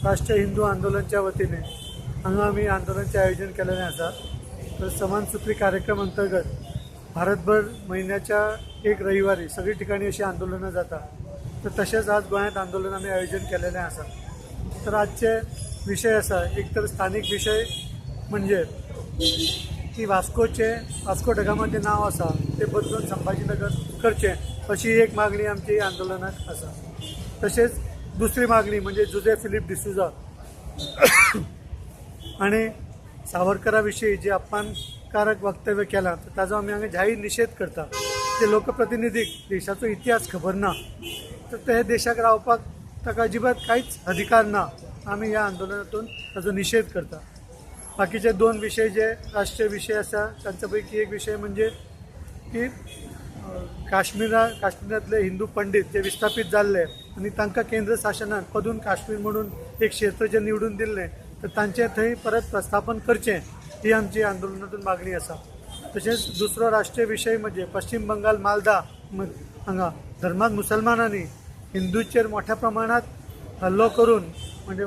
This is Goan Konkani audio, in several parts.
राष्ट्रीय हिंदू आंदोलनच्या वतीने हांगा आमी आंदोलनाचें आयोजन केलेलें आसा. तर समान सूत्री कार्यक्रम अंतर्गत भारतभर म्हयन्याच्या एक रविवारी सगळी ठिकाणी अशी आंदोलनां जाता. तर तशेंच आज गोंयांत आंदोलन आमी आयोजन केलेलें आसा. तर आजचे विशय आसा, एक तर स्थानीक विशय म्हणजे की वास्कोचे वास्को डगामाचें नांव आसा तें बदलून संभाजीनगर करचें अशी एक मागणी आमची आंदोलनाक आसा. तशेंच दुसरी मागणी म्हणजे जुजे फिलीप डिसुजा आनी सावरकरा विशीं जे अपमानकारक वक्तव्य केलां तर ताजो आमी हांगा जाहीर निशेध करता. ते लोकप्रतिनिधीक देशाचो इतिहास खबर ना तर ते देशाक रावपाक ताका अजिबात कांयच अधिकार ना. आमी ह्या आंदोलनातून ताजो निशेध करता. बाकीचे दोन विशय जे राष्ट्रीय विशय आसा तांचे पैकी एक विशय म्हणजे की काश्मीरांतले हिंदू पंडीत जे विस्थापीत जाल्ले आनी तांकां केंद्र शासनान पदून काश्मीर म्हणून एक क्षेत्र जे निवडून दिल्लें तर तांचें थंय परत प्रस्थापन करचें ही आमची आंदोलनातून मागणी आसा. तशेंच दुसरो राष्ट्रीय विशय म्हणजे पश्चिम बंगाल मालदा हांगा धर्मांत मुसलमानांनी हिंदूचेर मोठ्या प्रमाणांत हल्लो करून म्हणजे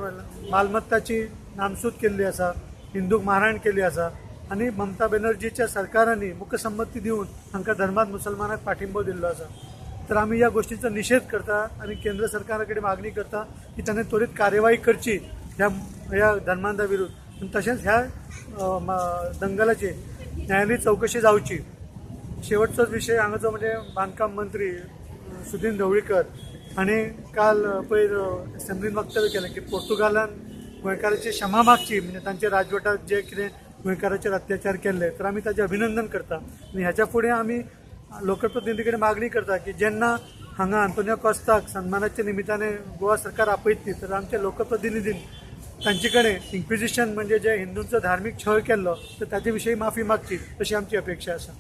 मालमत्ताची नामसूद केल्ली आसा, हिंदूक मारहाण केल्ली आसा आनी ममता बॅनर्जीच्या सरकारांनी मुकसंमती दिवन हांकां धर्मांत मुसलमानाक पाठिंबो दिल्लो आसा. तर आमी ह्या गोश्टीचो निशेध करता आनी केंद्र सरकारा कडेन मागणी करता की ताणें त्वरीत कार्यवाही करची ह्या ह्या धर्मांधा विरुद्ध, तशेंच ह्या दंगलाची न्यायालयी चवकशी जावची. शेवटचोच विशय हांगाचो म्हणजे बांदकाम मंत्री सुदीन ढवळीकर हांणी काल पयर असेंब्लीन वक्तव्य केलें की पोर्तुगालान गोंयकाराची क्षमा मागची, म्हणजे तांचे राजवटात जे कितें गोंयकाराचेर अत्याचार केल्ले तर आमी ताचें अभिनंदन करता. आनी ह्याच्या फुडें आमी लोकप्रतिनिधी कडेन मागणी करता की जेन्ना हांगा आंतोनियो कॉस्ताक सन्मानाच्या निमित्ताने गोवा सरकार आपयतली तर आमच्या लोकप्रतिनिधीन तांचे कडेन इन्क्विजिशन म्हणजे जे हिंदूंचो धार्मीक छळ केल्लो तर ताचे विशीं माफी मागची अशी आमची अपेक्षा आसा.